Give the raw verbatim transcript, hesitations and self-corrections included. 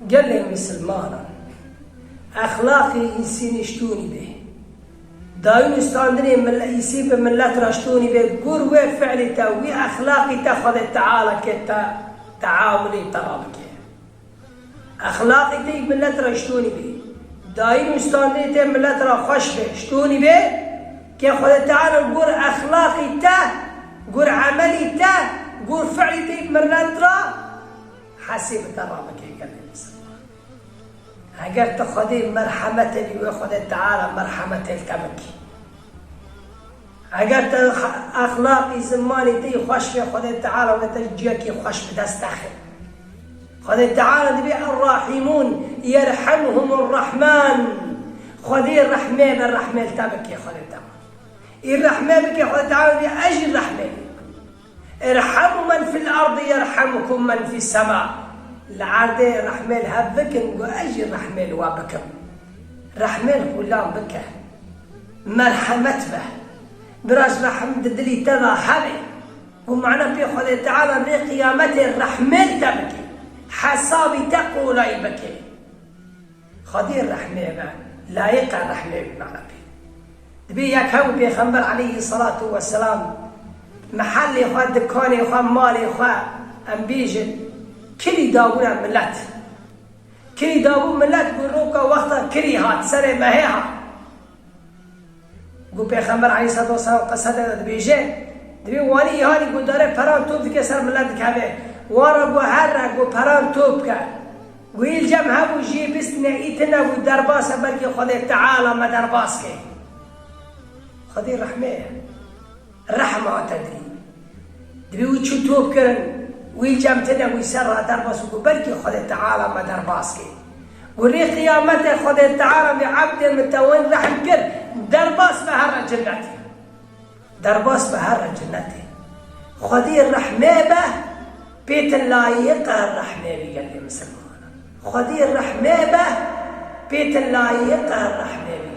Gelê misilmanan, exlaqê însînî ştûnî bê. Dayîn û standinê mille-, îsî bi millet re ştûnî bê, gur wê fiilî te, wî exlaqî te Xwedê Teala kê te teamulî te re bike. Exlaqî te yî millet re ştûnî bê. Dayîn û standinê te millet re xweş bê, ştûnî bê, kê Xwedê Teala gur exlaqî te, gur emelî te, gur fiilî te yî millet re hesê bi te re bike gelê misilman. Eger tu Xwedê merhemetê bî, wê Xwedê Teala merhemetê li te bikî. Eger te xa-, exlaqî zimanê te yî xweş bê, Xwedê Teala wê te ciyekî xweş bi dest te xê. Xwedê Teala dibê Er-Rahîmûn, yerhemhumur Rahman. Xwedê rehmê be, rehmê li te bike Xwedê Teala. Î rehmê bike Xwedê Teala dibê ez jî rehmê bim. Irhamu men fil ardi yerhamkum men fis sema. Li erdê rehmê li hev bikin, got ez jî rehmê li we bikim. Rehmê li xulan bike. Merhemet be. Biraz rehm di dilî te de hebe. Û mana pê Xwedê Teala rê qiyametê rehmê li te bike. Hesabî te qolayî bike. Xwedê rehmê be, layiqa rehmê be, mana pê. Dibê yek hebû Pêxember aleyhî selatu weselam, mehelê xwe, dikanê xwe, malê xwe, em bêjin, kirî dabûne milet. Kirî dabû milet, got roka wexta kirî hat, serê mehê hat. Got Pêxember aleyhisselatu vesselam qise de dibêje, dibê wanî îhalî got dare peran top dike ser milet dikeve. Wan re got her re got peran top ke. Got îl cem hebû jê bistine, î tine got derbas e, belkî Xwedê Teala me derbas ke. Xwedê rehmê ye. Rehm hate dilî. Dibê wî çû top kirin, wî cem tine, wî ser re derbas û got belkî Xwedê Teala me derbas kê. Got rê qiyametê Xwedê Teala vê ebdê min te wen rehm kir, derbas be here cinnetê. Derbas be here cinnetê. Xwedê rehmê be, pê tu layiqa rehmê bî gelê misilmanan. Xwedê rehmê be, pê tu layiqa rehmê bî